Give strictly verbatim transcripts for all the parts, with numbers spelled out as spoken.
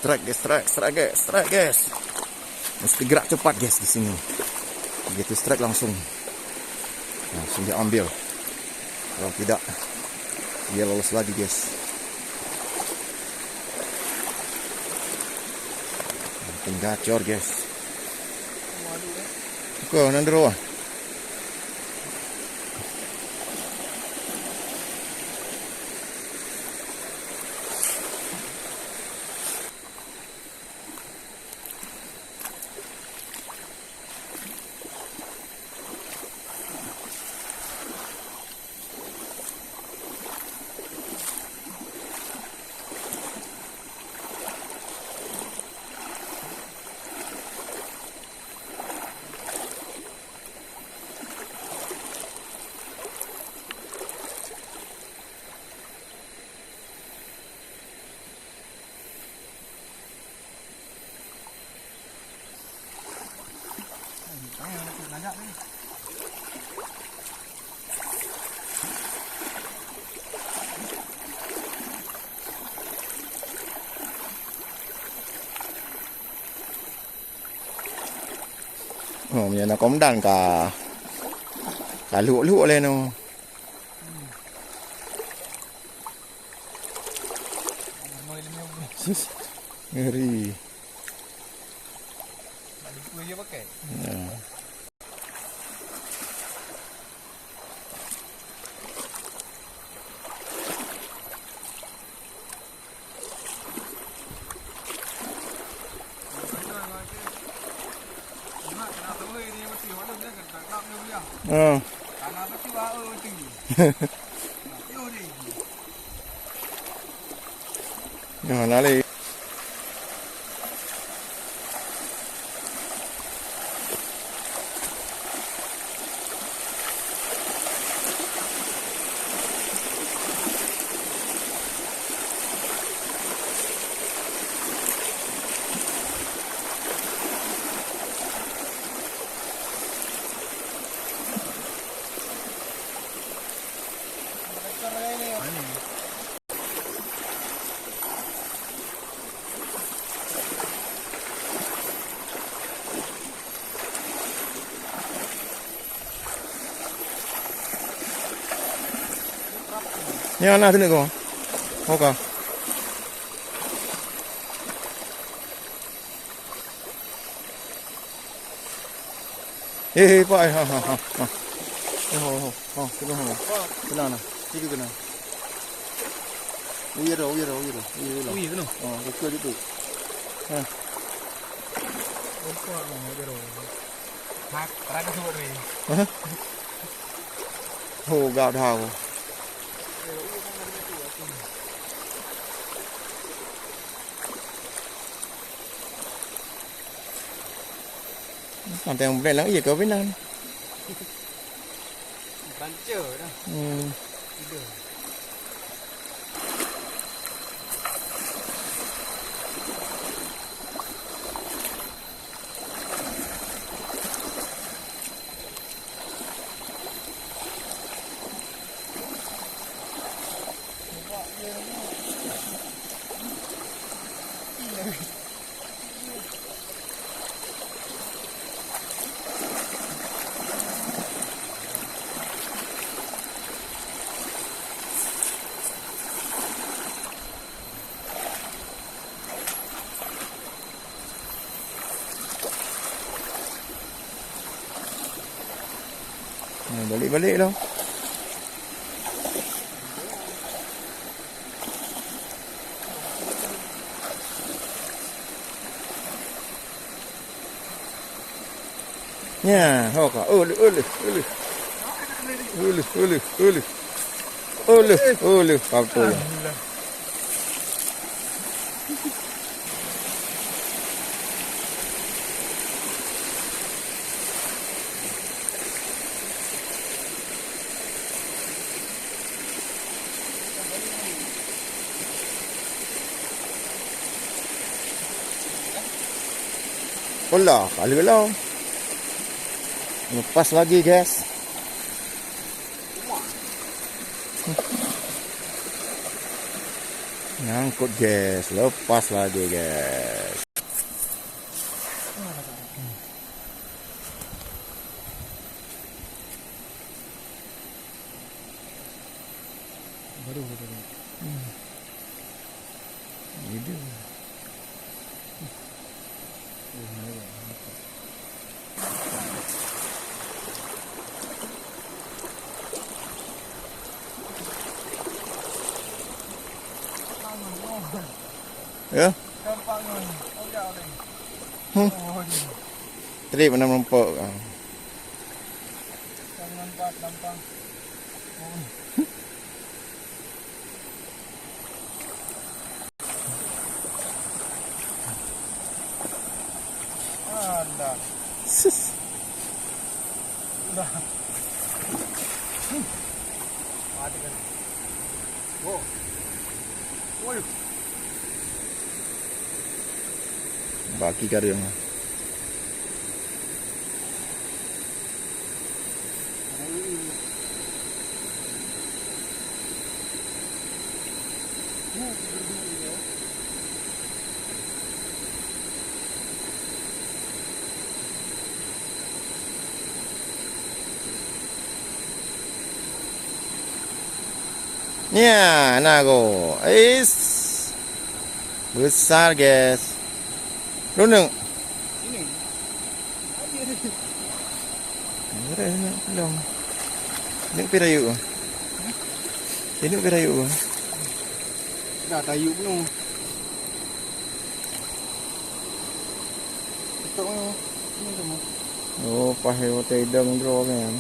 Strike, guys, strike, strike, guys, strike, guys. Mesti gerak cepat, guys, di sini. Begitu strike langsung, langsung diambil. Kalau tidak, dia lolos lagi, guys. Tinggal gacor, guys. Oke, nan dulu ah. Oh, meunyoe na komandan ka, ka lhok-lhok lé nyoe. Ngeri. Ya. Ha. Ya, na lé. Nyan na sini ko. Oka. Hei, hei, Pak, eh, ha, ha, ha, ha. Oh, oh, oh, oh, kena, ha. Kena, nah. Situ kena. Uya dah, uya dah, uya dah, uya dah. Uya kena. Ha, buka je tu. Ha. Buka, ha, uya dah. Hak, ragu sebut ni. Ha? Oh, gak dah. Sampai yang berat lagi ya kau pinang. Banca dah. Hmm. Tiga. Ha, balik-balik lah. Nya, ho ka. Uleh, uleh, uleh. Uleh, uleh, uleh. Uleh, uleh, kapal. Alhamdulillah. Olah, kali lah. Lepas lagi, guys. Nyangkut, guys. Lepas lagi, guys. Baru, baru. Hmm. Ide. Ya? Hmm. Trip mana melompok. Alah. Sus. Udah. Mati kan. Wow. Woi. Baki kareng. Nya, na go. Ais. Besar, guys. Luneng. Ini. Belum. Ini pi rayu. Ini pi rayu. Dah tayu penuh. Betul ni. Ini semua. Oh, pakai hotel idang draw kan.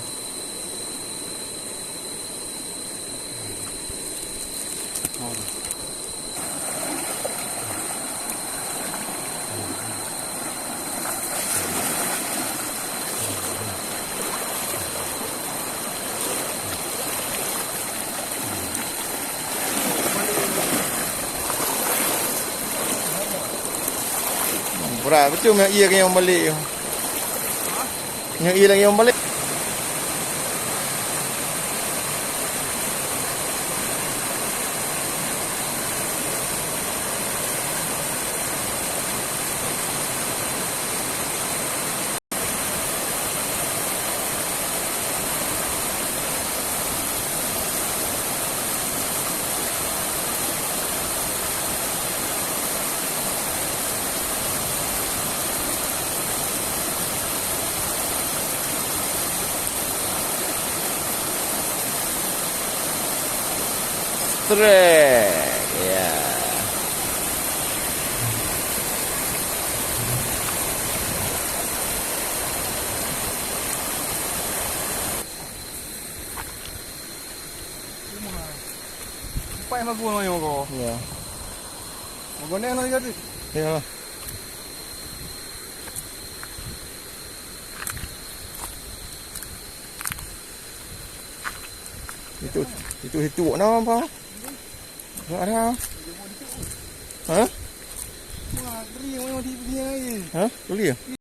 Berat betul meuié keu nyang balek. Nyoe ilang nyang balek. Strek, ya. Empat magu nyoe ko. Ya. Magu ni nyoe jadi. Ya. Itu, itu, itu nama apa? Tak ada. Hah? Hah? Boleh.